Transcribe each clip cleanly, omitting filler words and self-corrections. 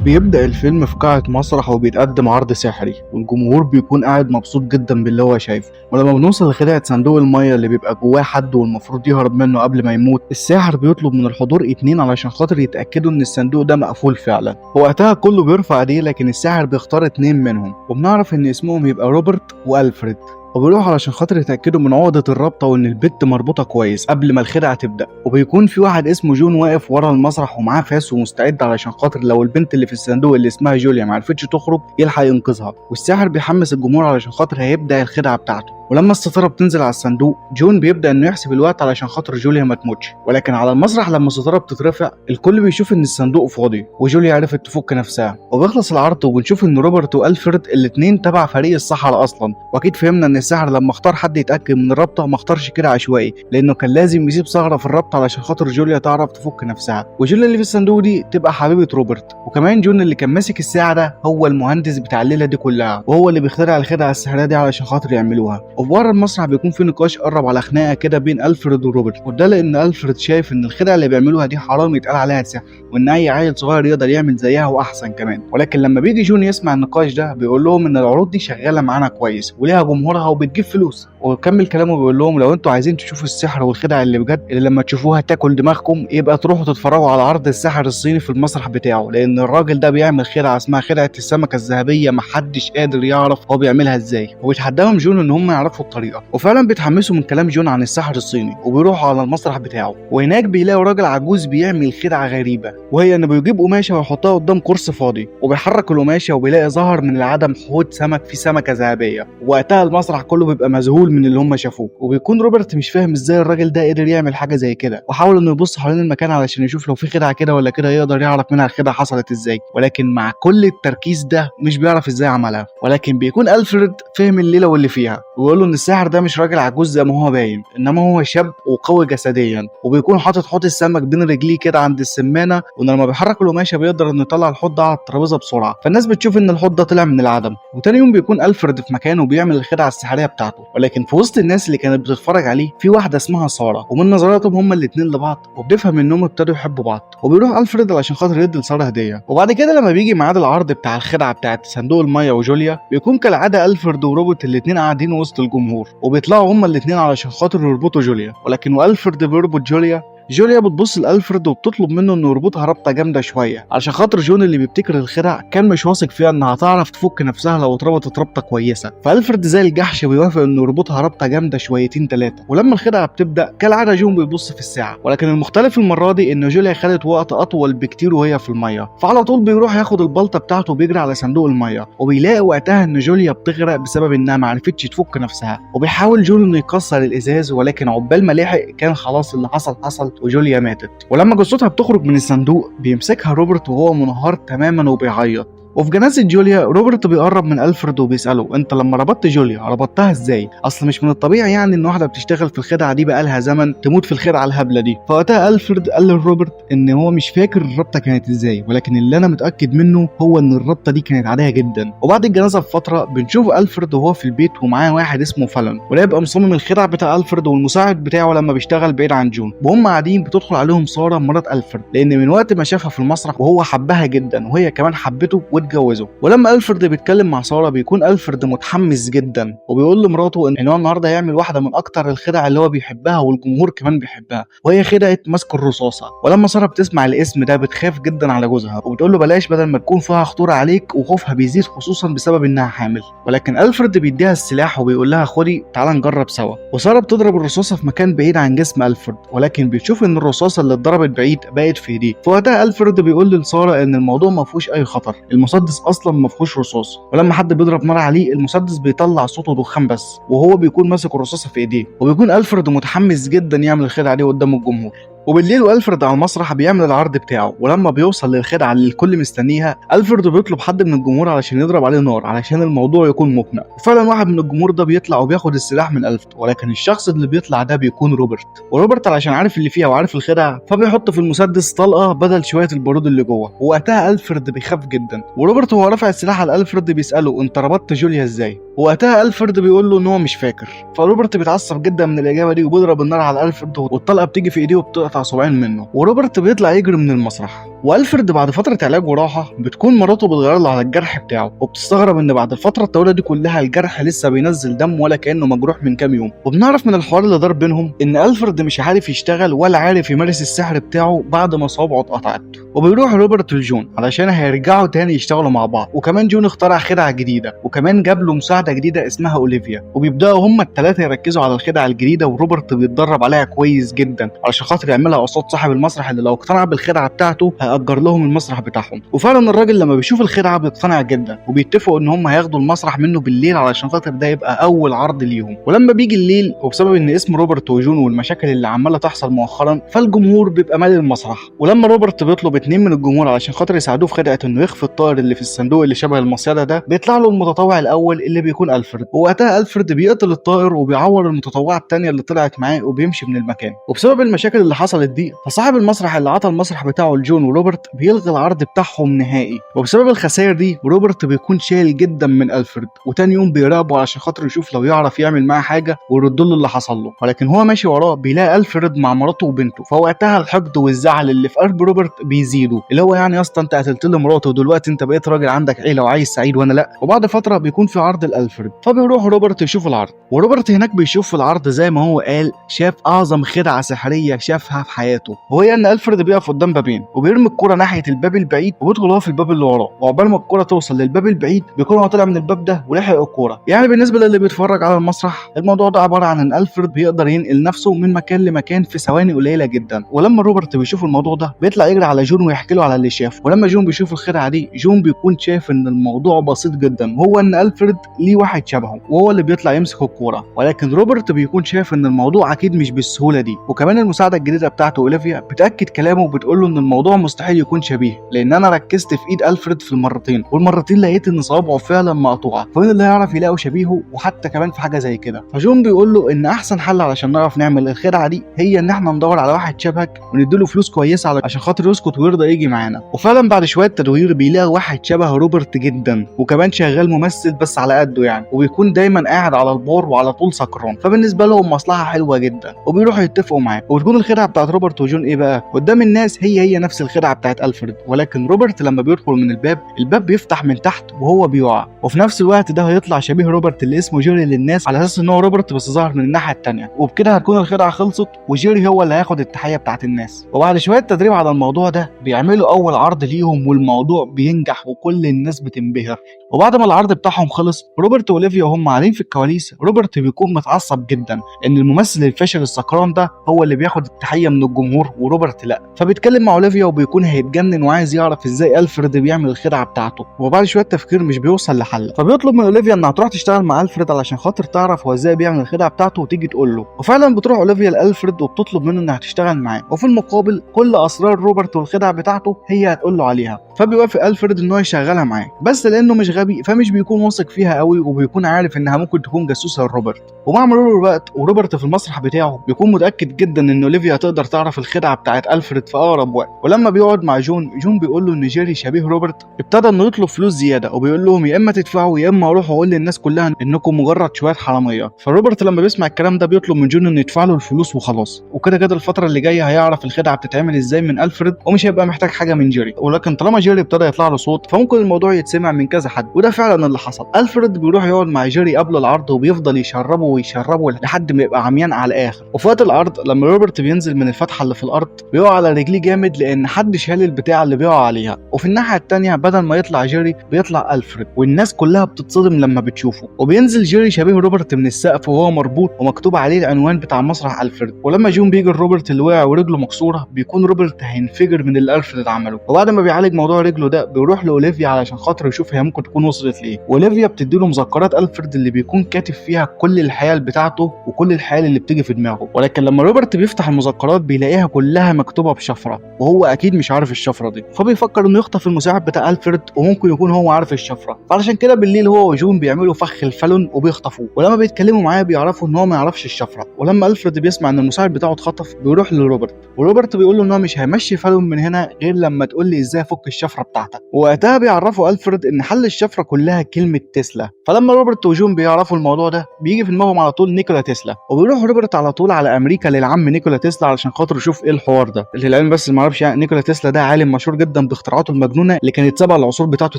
بيبدأ الفيلم في قاعة مسرح وبيتقدم عرض سحري، والجمهور بيكون قاعد مبسوط جدا باللي هو شايفه. ولما بنوصل لخدعة صندوق المية اللي بيبقى جواه حد والمفروض يهرب منه قبل ما يموت، الساحر بيطلب من الحضور 2 علشان خاطر يتأكدوا ان الصندوق ده مقفول فعلا. وقتها كله بيرفع ايديه، لكن الساحر بيختار 2 منهم، وبنعرف ان اسمهم يبقى روبرت وألفريد. وبيروحوا علشان خاطر يتأكدوا من عقدة الرابطة وإن البت مربوطة كويس قبل ما الخدعة تبدأ. وبيكون في واحد اسمه جون واقف ورا المسرح ومعاه فاس ومستعد علشان خاطر لو البنت اللي في الصندوق اللي اسمها جوليا معرفتش تخرج يلحق ينقذها. والساحر بيحمس الجمهور علشان خاطر هيبدأ الخدعة بتاعته. ولما الستارة بتنزل على الصندوق، جون بيبدأ انه يحسب الوقت علشان خاطر جوليا ما تموتش. ولكن على المسرح لما الستارة بتترفع، الكل بيشوف ان الصندوق فاضي وجوليا عرفت تفك نفسها. وبيخلص العرض وبنشوف ان روبرت والفريد الاتنين تبع فريق السحرة اصلا. واكيد فهمنا ان الساحر لما اختار حد يتاكد من الرابطة ما اختارش كده عشوائي، لانه كان لازم يسيب ثغره في الرابطة علشان خاطر جوليا تعرف تفك نفسها، وجوليا اللي في الصندوق دي تبقى حبيبه روبرت. وكمان جون اللي كان ماسك الساعة ده هو المهندس بتاع الليلة دي كلها، وهو اللي بيخترع الخدعه السحريه دي علشان خاطر يعملوها. وبره المسرح بيكون في نقاش قرب على خناقه كده بين الفريد وروبرت، وده لان الفريد شايف ان الخدعه اللي بيعملوها دي حرام يتقال عليها سحر، وان اي عيل صغير يقدر يعمل زيها واحسن كمان. ولكن لما بيجي جون يسمع النقاش ده بيقول لهم ان العروض دي شغالة معانا كويس وليها جمهورها وبتجيب فلوس. وكمل كلامه بيقول لهم لو انتوا عايزين تشوفوا السحر والخدع اللي بجد اللي لما تشوفوها تاكل دماغكم، يبقى تروحوا تتفرجوا على عرض الساحر الصيني في المسرح بتاعه، لان الراجل ده بيعمل خدعه اسمها خدعه السمكة الذهبية، محدش قادر يعرف هو بيعملها ازاي. وبيتحداهم جون ان هم يعرفوا الطريقة، وفعلا بيتحمسوا من كلام جون عن الساحر الصيني وبيروحوا على المسرح بتاعه. وهناك بيلاقوا راجل عجوز بيعمل خدعه غريبة، وهي انه بيجيب قماشة ويحطها قدام قرص فاضي، وبيحرك القماشه وبيلاقي ظهر من العدم حوض سمك فيه سمكة ذهبية. وقتها المسرح كله بيبقى مذهول من اللي هم شافوه، وبيكون روبرت مش فاهم ازاي الراجل ده قدر يعمل حاجة زي كده، وحاول انه يبص حوالين المكان علشان يشوف لو في خدعه كده ولا كده يقدر يعرف منها الخدعه حصلت ازاي، ولكن مع كل التركيز ده مش بيعرف ازاي عملها. ولكن بيكون الفريد فهم الليلة واللي فيها، ويقول له ان الساحر ده مش راجل عجوز زي ما هو باين، انما هو شاب وقوي جسديا، وبيكون حاطط حوض السمك بين رجليه كده عند السمانه، وان لما بيحرك القماشه بيقدر انه يطلع الحوض ده على الترابيزة بسرعة، فالناس بتشوف ان الحوض ده طلع من العدم. وتاني يوم بيكون الفريد في مكانه وبيعمل الخدعه السحريه بتاعته، ولكن في وسط الناس اللي كانت بتتفرج عليه في واحدة اسمها ساره، ومن نظراتهم هما الاثنين لبعض وبنفهم انهم ابتدوا يحبوا بعض. وبيروح الفريد علشان خاطر يدي لساره هديه. وبعد كده لما بيجي ميعاد العرض بتاع الخدعه بتاعت صندوق المية وجوليا، بيكون كالعادة الفريد وروبرت الاثنين قاعدين وسط الجمهور، وبيطلعوا هما الاثنين علشان خاطر يربطوا جوليا. ولكن والفريد بيربط جوليا، جوليا بتبص لألفريد وبتطلب منه انه يربطها ربطه جامدة شوية علشان خاطر جون اللي بيبتكر الخدع كان مش واثق فيها انها هتعرف تفك نفسها لو اتربطت ربطه كويسة. فألفريد زي الجحش بيوافق انه يربطها ربطه جامدة شويتين ثلاثة. ولما الخدعه بتبدا كالعادة جون بيبص في الساعة، ولكن المختلف المرة دي ان جوليا خدت وقت اطول بكتير وهي في المية، فعلى طول بيروح ياخد البلطه بتاعته وبيجري على صندوق المية، وبيلاقي وقتها ان جوليا بتغرق بسبب انها ما عرفتش تفك نفسها. وبيحاول جون انه يكسر الازاز، ولكن عقبال ما لحق كان خلاص اللي حصل حصل وجوليا ماتت. ولما جثتها بتخرج من الصندوق بيمسكها روبرت وهو منهار تماما وبيعيط. وفي جنازة جوليا روبرت بيقرب من ألفريد وبيسأله انت لما ربطت جوليا ربطتها ازاي؟ اصل مش من الطبيعي يعني ان واحدة بتشتغل في الخدعة دي بقالها زمن تموت في الخدعة الهبلة دي. فوقتها ألفريد قال لروبرت ان هو مش فاكر الربطة كانت ازاي، ولكن اللي انا متأكد منه هو ان الربطة دي كانت عادية جدا. وبعد الجنازة بفترة بنشوف ألفريد وهو في البيت ومعاه واحد اسمه فالون، وده يبقى مصمم الخدع بتاع ألفريد والمساعد بتاعه لما بيشتغل بعيد عن جون. وهم قاعدين بتدخل عليهم سارة مرات ألفريد، لان من وقت ما شافها في المسرح وهو حبها جدا وهي كمان حبته واتجوزوا. ولما ألفريد بيتكلم مع سارة بيكون ألفريد متحمس جدا، وبيقول لمراته ان هو النهارده هيعمل واحدة من اكتر الخدع اللي هو بيحبها والجمهور كمان بيحبها، وهي خدعه مسك الرصاصة. ولما سارة بتسمع الاسم ده بتخاف جدا على جوزها وبتقول له بلاش بدل ما تكون فيها خطورة عليك، وخوفها بيزيد خصوصا بسبب انها حامل. ولكن ألفريد بيديها السلاح وبيقول لها خدي تعالى نجرب سوا. وسارة بتضرب الرصاصة في مكان بعيد عن جسم ألفريد، ولكن بتشوف ان الرصاصة اللي اتضربت بعيد بقت في ايديه. فوقتها ألفريد بيقول لسارة ان الموضوع ما فيهوش اي خطر، المسدس اصلا ما فيهوش رصاص، ولما حد بيضرب نار عليه المسدس بيطلع صوته دخان بس، وهو بيكون ماسك الرصاصة في ايديه. وبيكون ألفريد متحمس جدا يعمل الخدعه دي قدام الجمهور. وبالليل والفريد على المسرح بيعمل العرض بتاعه، ولما بيوصل للخدعه اللي الكل مستنيها الفريد بيطلب حد من الجمهور علشان يضرب عليه نار علشان الموضوع يكون مقنع. وفعلا واحد من الجمهور ده بيطلع وبياخد السلاح من الفريد، ولكن الشخص اللي بيطلع ده بيكون روبرت. وروبرت علشان عارف اللي فيها وعارف الخدع فبيحط في المسدس طلقه بدل شوية البارود اللي جوه. ووقتها الفريد بيخاف جدا، وروبرت وهو رافع السلاح على الفريد بيساله انت ربطت جوليا ازاي؟ وقتها الفريد بيقول له ان هو مش فاكر. فروبرت بيتعصب جدا من الاجابة دي وبيضرب النار على الفريد، والطلقه بتيجي في ايديه وبتقطع صباعين منه، وروبرت بيطلع يجري من المسرح. والفرد بعد فترة علاج وراحة بتكون مراته بتغير له على الجرح بتاعه، وبتستغرب ان بعد الفترة الطويلة دي كلها الجرح لسه بينزل دم ولا كانه مجروح من كام يوم. وبنعرف من الحوار اللي دار بينهم ان الفرد مش عارف يشتغل ولا عارف يمارس السحر بتاعه بعد ما صوابعه اتقطعت. وبيروح روبرت لجون علشان هيرجعوا تاني يشتغلوا مع بعض، وكمان جون اخترع خدعه جديدة وكمان جاب له مساعدة جديدة اسمها اوليفيا، وبيبداوا هما الثلاثة يركزوا على الخدعه الجديدة، وروبرت بيتدرب عليها كويس جدا علشان خاطر يعملها قصاد صاحب المسرح اللي لو اقتنع بالخدعه بتاعته هيأجر لهم المسرح بتاعهم. وفعلا الراجل لما بيشوف الخدعه بيقتنع جدا، وبيتفقوا ان هم هياخدوا المسرح منه بالليل علشان خاطر ده يبقى اول عرض ليهم. ولما بيجي الليل وبسبب ان اسم روبرت وجون والمشاكل اللي عماله تحصل مؤخرا فالجمهور بيبقى مالي المسرح. ولما روبرت بيطلب 2 من الجمهور علشان خاطر يساعدوه في خدعه انه يخفي الطائر اللي في الصندوق اللي شبه المصيده ده، بيطلع له المتطوع الاول اللي بيكون الفرد، ووقتها الفرد بيقتل الطائر وبيعور المتطوعه الثانية اللي طلعت معاه وبيمشي من المكان. وبسبب المشاكل اللي حصلت دي فصاحب المسرح اللي عطى المسرح بتاعه لجون وروبرت بيلغي العرض بتاعهم نهائي. وبسبب الخسائر دي روبرت بيكون شايل جدا من الفرد، وتاني يوم بيراقبه علشان خاطر يشوف لو يعرف يعمل معاه حاجة ويرد له اللي حصل له. ولكن هو ماشي وراه بيلاقي الفرد مع مراته وبنته، فوقتها الحقد والزعل اللي في قلب روبرت بيزيدوا، اللي هو يعني يا اسطى انت قتلت لي مراته ودلوقتي انت بقيت راجل عندك عيله وعايز سعيد وانا لا. وبعد فترة بيكون في عرض الالفرد، فبيروح روبرت يشوف العرض، وروبرت هناك بيشوف في العرض زي ما هو قال شاف اعظم خدعه سحريه شافها في حياته، وهي ان الفرد بيقف قدام بابين وبيرمي الكره ناحية الباب البعيد وبيدخل هو في الباب اللي وراه، وعقبال ما الكره توصل للباب البعيد بيكون هو طلع من الباب ده ولحق الكورة. يعني بالنسبة للي بيتفرج على المسرح الموضوع ده عبارة عن ان الفرد بيقدر ينقل نفسه من مكان لمكان في ثواني قليله جدا. ولما روبرت بيشوف الموضوع ده بيطلع يجري على جون ويحكي له على اللي شافه. ولما جون بيشوف الخدعه دي جون بيكون شايف ان الموضوع بسيط جدا، وهو ان الفرد ليه واحد شبهه وهو اللي بيطلع يمسك الكورة، ولكن روبرت بيكون شايف ان الموضوع اكيد مش بالسهولة دي. وكمان المساعدة الجديدة بتاعته اوليفيا بتاكد كلامه وبتقول له ان الموضوع مستحيل يكون شبيه، لان انا ركزت في ايد الفرد في المرتين والمرتين لقيت ان صوابعه فعلا مقطوعة، فمين اللي هيعرف يلاقوا شبيهه وحتى كمان في حاجة زي كده. فجون بيقول له ان احسن حل علشان نعرف نعمل الخدعه دي هي ان احنا ندور على واحد شبهك ونديله فلوس كويسة عشان خاطر يسكت ويرضى يجي معانا. وفعلا بعد شوية تدوير بيلاقي واحد شبه روبرت جدا، وكمان شغال ممثل بس على قده يعني، وبيكون دايما قاعد على البار وعلى طول سكران، فبالنسبه لهم مصلحة حلوة جدا، وبيروحوا يتفقوا معاه. وبتكون الخدعه بتاعت روبرت وجون ايه بقى قدام الناس هي هي نفس الخدعه بتاعت الفرد، ولكن روبرت لما بيدخل من الباب الباب بيفتح من تحت وهو بيقع، وفي نفس الوقت ده هيطلع شبيه روبرت اللي اسمه جيري للناس على اساس ان هو روبرت بس ظهر من الناحية الثانية، وبكده هتكون الخدعه خلصت وجيري هو اللي هياخد التحية بتاعت الناس. وبعد شوية تدريب على الموضوع ده بيعملوا اول عرض ليهم والموضوع بينجح وكل الناس بتنبهر. وبعد ما العرض بتاعهم خلص روبرت واوليفيا وهم قاعدين في الكواليس روبرت بيكون متعصب جدا ان الممثل الفاشل السكران ده هو اللي بياخد التحية من الجمهور وروبرت لا، فبيتكلم مع اوليفيا وبيكون هيتجنن وعايز يعرف ازاي الفرد بيعمل الخدعه بتاعته. وبعد شوية تفكير مش بيوصل لحل، فبيطلب من اوليفيا انها تروح تشتغل مع الفرد علشان خاطر تعرف هو ازاي بيعمل الخدعه بتاعته وتيجي تقول له. وفعلا بتروح اوليفيا لالفرد وبتطلب منه انها تشتغل معاه، وفي المقابل كل اسرار روبرت والخدع بتاعته هي هتقول له عليها. فبيوافق الفرد ان هو يشغلها معاه، بس لانه مش غبي فمش بيكون واثق فيها قوي وبيكون عارف انها ممكن تكون جاسوسه لروبرت. ومع مرور الوقت وروبرت في المسرح بتاعه بيكون متاكد جدا ان اوليفيا هتقدر تعرف الخدعه بتاعت الفرد في اقرب وقت. ولما بيقعد مع جون، جون بيقول له ان جيري شبيه روبرت ابتدى انه يطلب فلوس زيادة، وبيقول لهم يا اما تدفعوا يا اما اروح اقول للناس كلها انكم مجرد شوية حرامية. فروبرت لما بيسمع الكلام ده بيطلب من جون انه يدفع له الفلوس وخلاص، وكده كده الفترة اللي جاية هيعرف الخدعه بتتعمل ازاي من الفرد ومش هيبقى محتاج حاجة من جيري. ولكن طالما جيري ابتدى يطلع له صوت فممكن الموضوع يتسمع من كذا حد، وده فعلا اللي حصل. الفرد بيروح يقعد مع جيري قبل العرض وبيفضل يشربه ويشربه لحد ما يبقى عميان على الاخر. وفي وقت العرض لما روبرت بينزل من الفتحة اللي في الارض بيقع على رجليه جامد لان حد شال البتاع اللي بيقع عليها. وفي الناحية الثانية بدل ما يطلع جيري بيطلع الفرد، والناس كلها بتتصدم لما بتشوفه. وبينزل جيري شبيه روبرت من السقف وهو مربوط ومكتوب عليه العنوان بتاع مسرح الفرد. ولما جون بيجي لروبرت اللي وقع ورجله مكسورة بيكون روبرت هينفجر من اللي الفرد عمله. وبعد ما بيعالج موضوع رجله ده بيروح لاوليفيا علشان خاطر يشوف هي ممكن تكون وصلت لايه. واوليفيا بتديله مذكرات الفرد اللي بيكون كاتب فيها كل الحيل بتاعته وكل الحيل اللي بتيجي في دماغه. ولكن لما روبرت بيفتح المذكرات بيلاقيها كلها مكتوبة بشفره، وهو اكيد مش عارف الشفرة دي، فبيفكر انه يخطف المساعد بتاع الفرد وممكن يكون هو عارف الشفرة. فعلشان كده بالليل هو وجون بيعملوا فخ الفالون وبيخطفوه، ولما بيتكلموا معاه بيعرفوا ان هو ما يعرفش الشفرة. ولما الفرد بيسمع ان المساعد بتاعه اتخطف بيروح لروبرت، وروبرت بيقول له ان هو مش هيمشي فالون من هنا غير لما تقول لي ازاي افك الشفرة بتاعتك. ووقتها بيعرفوا الفرد ان حل الشفرة كلها كلمة تسلا. فلما روبرت وجون بيعرفوا الموضوع ده بيجي في دماغهم على طول نيكولا تسلا، وبيروح روبرت على طول على امريكا للعم نيكولا تسلا علشان خاطر يشوف ايه الحوار ده. للعلم بس ما اعرفش يعني نيكولا تسلا تسلا ده عالم مشهور جدا باختراعاته المجنونة اللي كانت سابقه العصور بتاعته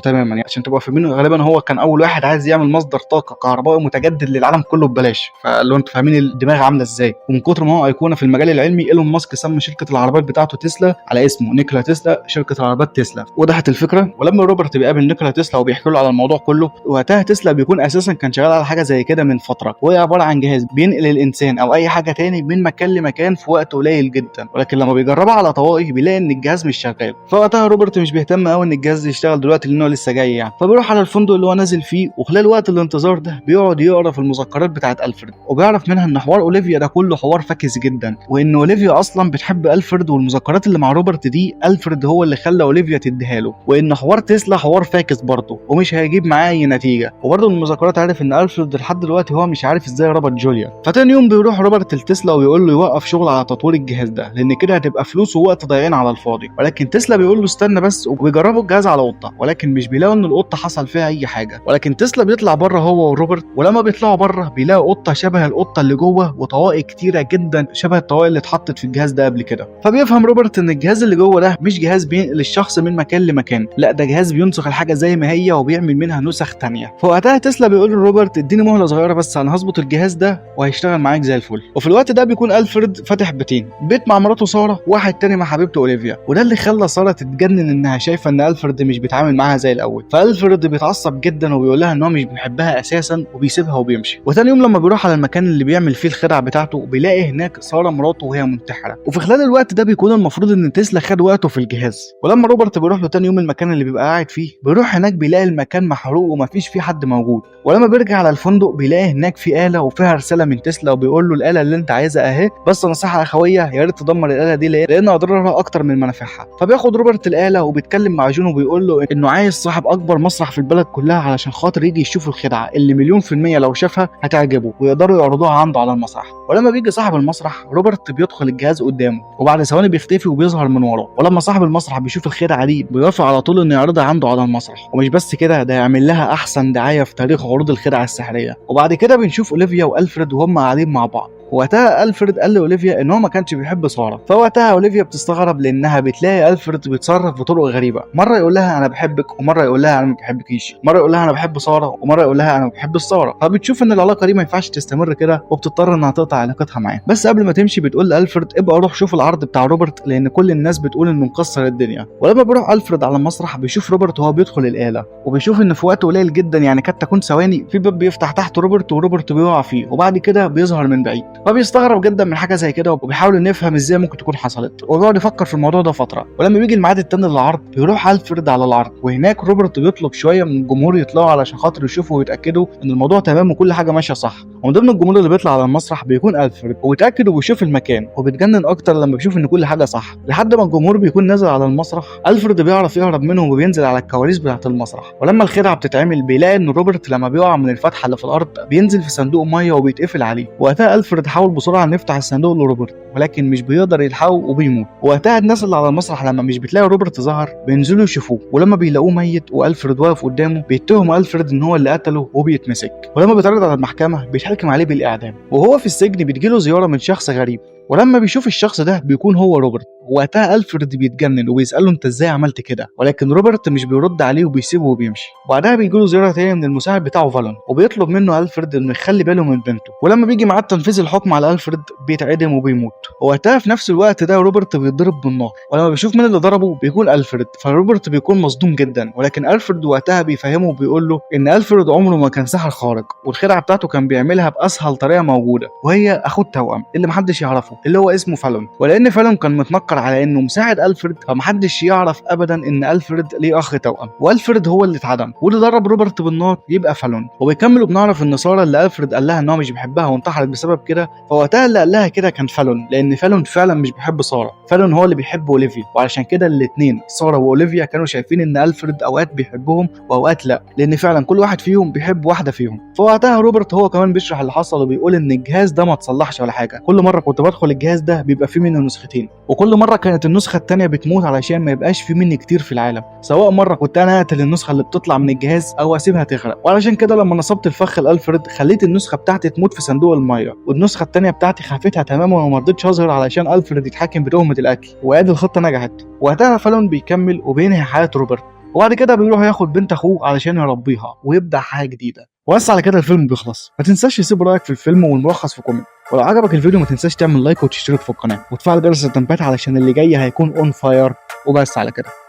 تماما، يعني عشان تبقوا فاهمين غالبا هو كان اول واحد عايز يعمل مصدر طاقة كهربائي متجدد للعالم كله ببلاش. فلو انتوا فاهمين الدماغ عامله ازاي. ومن كتر ما هو ايقونة في المجال العلمي، ايلون ماسك سمى شركة العربيات بتاعته تسلا على اسمه، نيكولا تسلا، شركة العربيات تسلا. وضحت الفكرة. ولما روبرت بيقابل نيكولا تسلا وبيحكي له على الموضوع كله، وقتها تسلا بيكون اساسا كان شغال على حاجة زي كده من فترة، وهي عبارة عن جهاز بينقل الانسان او اي حاجة تاني من مكان لمكان في وقت قليل جدا، ولكن لما بيجربها على طواقي بيلاقي ان الجهاز مش شغال. فوقتها روبرت مش بيهتم قوي ان الجهاز يشتغل دلوقتي لانه لسه جاي يعني، فبيروح على الفندق اللي هو نازل فيه، وخلال وقت الانتظار ده بيقعد يقرا في المذكرات بتاعه الفريد، وبيعرف منها ان حوار اوليفيا ده كله حوار فاكس جدا، وان اوليفيا اصلا بتحب الفريد، والمذكرات اللي مع روبرت دي الفريد هو اللي خلى اوليفيا تديها له، وان حوار تسلا حوار فاكس برضه ومش هيجيب معاه اي نتيجة. وبرضه من المذكرات عرف ان الفريد لحد دلوقتي هو مش عارف ازاي ربط جوليا. فتاني يوم بيروح روبرت لتسلا وبيقول له يوقف شغل على تطوير الجهاز ده، لان كده هتبقى فلوس ووقت ضايعين على الفاضي. ولكن تسلا بيقول له استنى بس، وبيجربوا الجهاز على قطة، ولكن مش بيلاقوا ان القطة حصل فيها اي حاجة. ولكن تسلا بيطلع بره هو وروبرت، ولما بيطلعوا بره بيلاقوا قطة شبه القطة اللي جوه وطواقي كتيرة جدا شبه الطواقي اللي اتحطت في الجهاز ده قبل كده. فبيفهم روبرت ان الجهاز اللي جوه ده مش جهاز بينقل الشخص من مكان لمكان، لا ده جهاز بينسخ الحاجة زي ما هي وبيعمل منها نسخ تانية. فوقتها تسلا بيقول لروبرت اديني مهله صغيرة بس، انا هظبط الجهاز ده وهيشتغل معاك زي الفل. وفي الوقت ده بيكون الفريد فاتح بيتين، بيت مع مراته ساره وواحد تاني مع حبيبته اوليفيا، وده اللي خلى ساره تتجنن انها شايفه ان الفريد مش بيتعامل معاها زي الاول. فالفريد بيتعصب جدا وبيقول لها ان هو مش بيحبها اساسا وبيسيبها وبيمشي. وتاني يوم لما بيروح على المكان اللي بيعمل فيه الخدع بتاعته بيلاقي هناك ساره مراته وهي منتحره. وفي خلال الوقت ده بيكون المفروض ان تسلا خد وقته في الجهاز. ولما روبرت بيروح له تاني يوم المكان اللي بيبقى قاعد فيه، بيروح هناك بيلاقي المكان محروق ومفيش فيه حد موجود. ولما بيرجع على الفندق بيلاقي هناك في آلة وفيها رسالة من تسلا وبيقول له الآلة اللي انت عايزها اهي، بس نصيحة اخوية يا ريت تدمر الآلة دي لان اضرارها اكتر من منافعها. فبياخد روبرت الآلة وبيتكلم مع جون وبيقول له انه عايز صاحب اكبر مسرح في البلد كلها علشان خاطر يجي يشوف الخدعة اللي 1,000,000% لو شافها هتعجبه ويقدروا يعرضوها عنده على المسرح. ولما بيجي صاحب المسرح روبرت بيدخل الجهاز قدامه، وبعد ثواني بيختفي وبيظهر من وراه. ولما صاحب المسرح بيشوف الخدعه دي بيوافق على طول انه يعرضها عنده على المسرح، ومش بس كده ده يعمل لها احسن دعاية في تاريخ عروض الخدعه السحريه. وبعد كده بنشوف اوليفيا والفريد وهم قاعدين مع بعض. وقتها الفريد قال لاوليفيا ان هو ما كانش بيحب ساره. فوقتها اوليفيا بتستغرب لانها بتلاقي الفريد بيتصرف بطرق غريبة، مرة يقول لها انا بحبك ومرة يقول لها انا ما بحبكيش، مرة يقول لها انا بحب ساره ومرة يقول لها انا ما بحبش ساره. فبتشوف ان العلاقة دي ما ينفعش تستمر كده وبتضطر انها تقطع علاقتها معاه. بس قبل ما تمشي بتقول لالفريد ابقى روح شوف العرض بتاع روبرت لان كل الناس بتقول انه مكسر الدنيا. ولما بيروح الفريد على المسرح بيشوف روبرت وهو بيدخل الاله، وبيشوف ان في وقت قليل جدا يعني كاد تكون ثواني في باب بيفتح تحت روبرت وروبرت بيقع فيه، وبعد كده بيظهر من بعيد. فبيستغرب جدا من حاجة زي كده وبيحاول انه يفهم ازاي ممكن تكون حصلت، وبيقعد يفكر في الموضوع ده فترة. ولما بيجي الميعاد التاني للعرض بيروح الفريد على العرض، وهناك روبرت بيطلب شوية من الجمهور يطلعوا علشان خاطر يشوفوا ويتاكدوا ان الموضوع تمام وكل حاجة ماشية صح. ومن ضمن الجمهور اللي بيطلع على المسرح بيكون الفريد، وبيتاكد وبيشوف المكان وبيتجنن اكتر لما بيشوف ان كل حاجة صح. لحد ما الجمهور بيكون نازل على المسرح، الفريد بيعرف يهرب منهم وبينزل على الكواليس بتاعه المسرح. ولما الخدعه بتتعمل بيلاقي ان روبرت لما بيقع من الفتحة اللي في الارض بينزل في صندوق مية وبيتقفل عليه. وقتها الفريد حاول بسرعة انه يفتح الصندوق لروبرت، ولكن مش بيقدر يلحقه وبيموت. وقتها الناس اللي على المسرح لما مش بتلاقي روبرت ظهر بينزلوا يشوفوه، ولما بيلاقوه ميت والفريد واقف قدامه بيتهم الفريد ان هو اللي قتله وبيتمسك. ولما بيتعرض على المحكمة بيتحكم عليه بالاعدام. وهو في السجن بتجيله زيارة من شخص غريب، ولما بيشوف الشخص ده بيكون هو روبرت. وقتها الفريد بيتجنن وبيساله انت ازاي عملت كده، ولكن روبرت مش بيرد عليه وبيسيبه وبيمشي. وبعدها بيجي له زيارة تانية من المساعد بتاعه فالون، وبيطلب منه الفريد انه يخلي باله من بنته. ولما بيجي ميعاد تنفيذ الحكم على الفريد بيتعدم وبيموت. وقتها في نفس الوقت ده روبرت بيتضرب بالنار، ولما بيشوف مين اللي ضربه بيكون الفريد. فروبرت بيكون مصدوم جدا، ولكن الفريد وقتها بيفهمه وبيقول له ان الفريد عمره ما كان ساحر خارق، والخدعه بتاعته كان بيعملها باسهل طريقه موجودة، وهي اخو التوأم اللي محدش يعرفه اللي هو اسمه فالون. ولان فالون كان متنكر على انه مساعد الفريد فمحدش يعرف ابدا ان الفريد ليه اخ توأم، والفريد هو اللي اتعدم واللي ضرب روبرت بالنار يبقى فالون. وبيكملوا بنعرف ان ساره اللي الفريد قال لها ان هو مش بيحبها وانتحرت بسبب كده، فوقتها اللي قال لها كده كان فالون، لان فالون فعلا مش بيحب ساره، فالون هو اللي بيحب اوليفيا. وعلشان كده الاثنين ساره واوليفيا كانوا شايفين ان الفريد اوقات بيحبهم واوقات لا، لان فعلا كل واحد فيهم بيحب واحدة فيهم. فوقتها روبرت هو كمان بيشرح اللي حصل وبيقول ان الجهاز ده ما اتصلحش ولا حاجة، كل مرة كنت بدخل الجهاز ده بيبقى فيه منه نسختين، وكل مرة كانت النسخة الثانية بتموت علشان ما يبقاش في مني كتير في العالم، سواء مرة كنت انا اقتل النسخة اللي بتطلع من الجهاز او اسيبها تغرق. وعلشان كده لما نصبت الفخ لالفريد خليت النسخة بتاعتي تموت في صندوق المية، والنسخة الثانية بتاعتي خفتها تماما وما رضيتش هظهر علشان الفريد يتحاكم بتهمه القتل. وادي الخطة نجحت. وقتها فالون بيكمل وبينهي حياة روبرت، وبعد كده بيروح ياخد بنت اخوه علشان يربيها ويبدا حياة جديدة. وبس على كده الفيلم بيخلص. ما تنساش تسيب رايك في الفيلم والملخص في comment، ولو عجبك الفيديو ما تنساش تعمل like وتشترك في القناة وتفعل جرس التنبيهات علشان اللي جاي هيكون on fire. وبس على كده.